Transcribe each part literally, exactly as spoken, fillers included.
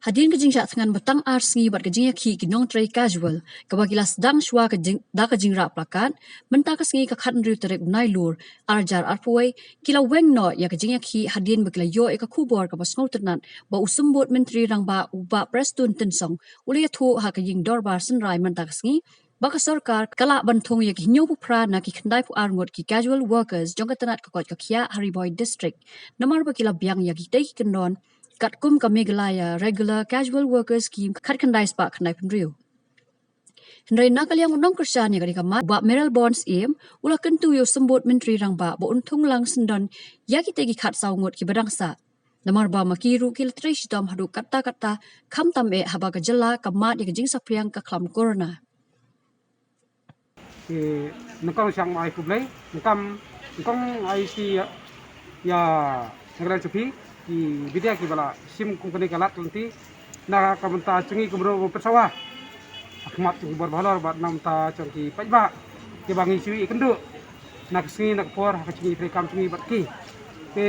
Hadien ka jingshah thngan ba tang ar sngi bad ka jingïakhih ki nongtrei casual, kaba ki la sdang shuwa ka jing, da ka jingrah plakat, mynta ka sngi ka khathynriew tarik u Nailur, ar hajar arphew wei, ki la weng noh ïa ka jingïakhih hadien ba ki la ïoh ïa ka khubor kaba sngewtynnat ba u Symbud Myntri Rangbah u Bah Prestone Tynsong u la ïathuh ha ka ïing dorbar Synrai mynta ka sngi ba ka sorkar ka lah ban thung ïa ki hynñiewphew phra na ki khyndaiphew ar ngut ki casual workers jong ka tnat ka koit ka khiah ha Ri Bhoi District, namar ba ki la biang ïa kitei ki kyndon katkum ka Meghalaya Regular Casual Workers Scheme khatkhyndai spah khyndaiphew hynriew. Hynrei na ka liang u nongkyrshan ïa ka ri ka mat, Bah Mayralborn Syiem, u la kyntu ïa u Symbud Myntri Rangbah ba un thung lang syndon ïa kitei ki khatsaw ngut kiba dang sah, namar ba ma ki ruh ki la trei shitom haduh katta katta, khamtam eh haba ka jylla ka mad ïa ka jingsaphriang ka khlam corona. Ki nyngkong shang ai khublei, nyngkong, nyngkong ai ti ïa, ïa, nagran supi, ki bidia ki bala, sim kum kane ka lad lenti, na ka bynta jong ngi kumro pynsawa. Ha khmat jong ki bor bahalor bad na ka bynta jong ki paidbah, kiba ngi shu ïakynduh na ka sngi na ka por, ha ka jingïatreilang jong ngi bad ki. Te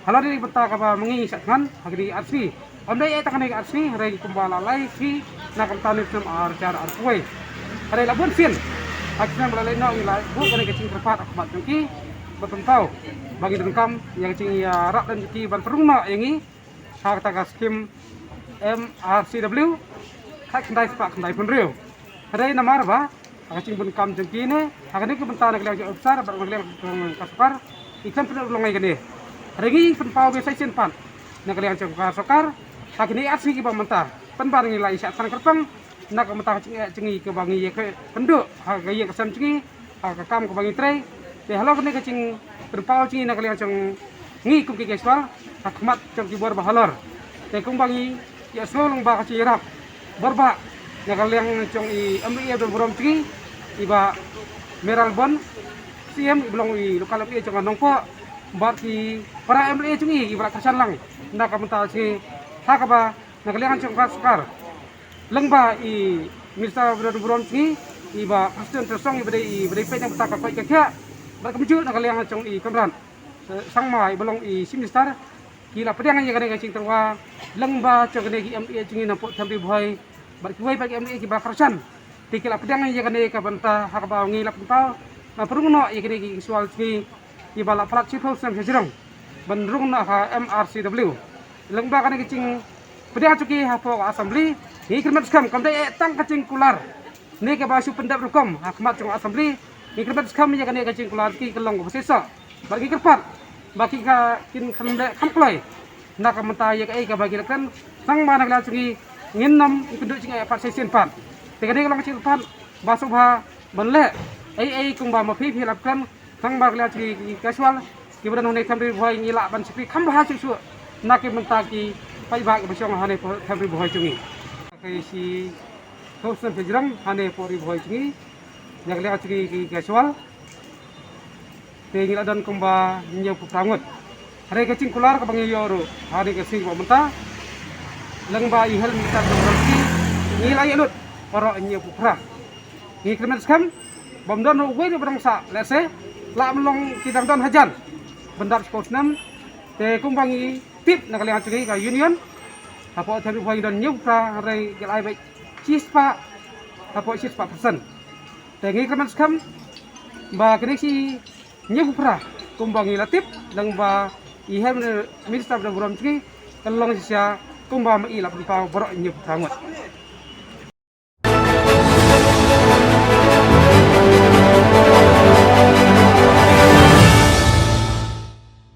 halor kane ka bynta kaba ma ngi shah thngan ha kine ki ar sngi. Ym dei eh tang kane ki ar sngi, hynrei kumba la lai sngi na ka bynta ne u snem ar hajar arphew wei. Hynrei la bun sien ha ki snem ba la leit noh ngi la buh kane ka jingkyrpad ha khmat jong ki ban pynpaw ba ngin donkam ïa ka jingïarap lem jong ki ban pynrung noh ïa ngi ha kata ka skim M R C W khatkhyndai spah khyndaiphew hynriew. Hynrei namar ba ha ka jingbun kam jong kine, ha kane ka bynta na ka liang jong officer bad na ka liang jong ka sorkar, i khlem pynlong ïa kane. Hynrei ngi pynpaw ba sa shisien pat na ka liang jong ka sorkar ha kine ar sngi kiba mynta, pynban ngi la ïa shah thngan kyrpang na ka bynta ka jingeh jong ngi kaba ngi ïakynduh ha ka ïing ka sem jong ngi, ha ka kam kaba ngi trei. Te halor kane ka jingpynpaw jong ngi na ka liang jong ngi kum ki casual ha khmat jong ki bor bahalor. Te kumba ngi ïa sngew lang ba ka jingïarap bor ba na ka liang jong i M L A ba don burom jong ngi, i Bah Mayralborn Syiem, iba long i local M L A jong ka Nongpoh, bad ki para M L A jong ngi iba la kyrshan lang na ka bynta jong ngi, ha kaba na ka liang jong ka sorkar, lyngba i Minister ba don burom jong ngi, i Bah Prestone Tynsong, iba dei, iba dei peit na ka bynta ka koit ka khiah, bad kumjuh na ka liang jong i Conrad, eh, Sangma, iba long i Chief Minister, ki la pdiang ïa kane ka jingtyrwa lyngba jong kine ki M L A jong ngi na poh them Ri Bhoi bad kiwei pat ki M L A kiba kyrshan. Te ki la pdiang ïa kane ka bynta ha kaba ngi la pynpaw ban pynrung noh ïa kine ki casual jong ngi kiba la palat shiphew snem sha jrong ban rung noh ha M R C W. Lyngba kane ka jingpdiang jong ki hapoh ka assembly, ngi kyrmen skhem kam dei eh tang ka jingkular ne kaba shu pyndep rukom ha khmat jong ka assembly. Ngi kyrmen skhem ïa kane ka jingkular jong ki ka long kaba shisha. Bad ngi kyrpad ba ki ka kin kham leh kham kloi na ka bynta ïa kaei kaba ki la kren, tang ba na ka liang jong ngi ngin nym ïakynduh jingeh pat sa shisien pat. Te kane ka long ka jingkyrpad ba sngewbha ban leh ei ei kumba ma phi phi la kren, tang ba na ka liang jong ngi ki casual kiba don hangne them Ri Bhoi ngi lah ban shakri kham bha shuh shuh na ki bynta ki paidbah kiba shong hangne poh them Ri Bhoi jong ngi. Ka shi thousand phi jrong hangne poh Ri Bhoi jong ngi, na ka liang jong ngi ki casual. Te ngi la don kumba hynñiewphew phra ngut. Hynrei ka jingkular kaba ngi ïoh ruh ha kane ka sngi kaba mynta, lyngba i Health Minister ka Bharat, ngi la ïoh lut baroh hynñiewphew phra. Ngi kyrmen skhem bym don ruh uwei ruh ba dang sah, lehse la ym long ki dang don hajan ban dap shiphew snem. Te kumba ngi tip na ka liang jong ngi ka union, hapoh them Ri Bhoi ngi don hynñiewphew phra, hynrei ki la ai beit shispah, hapoh shispah percent. Te ngi kyrmen skhem ba kine ki hynñiewphew phra kumba ngi la tip, lyngba i Health Minister ba don burom jong ngi, kan long shisha kumba ma i la pynpaw baroh hynñiewphew phra ngut.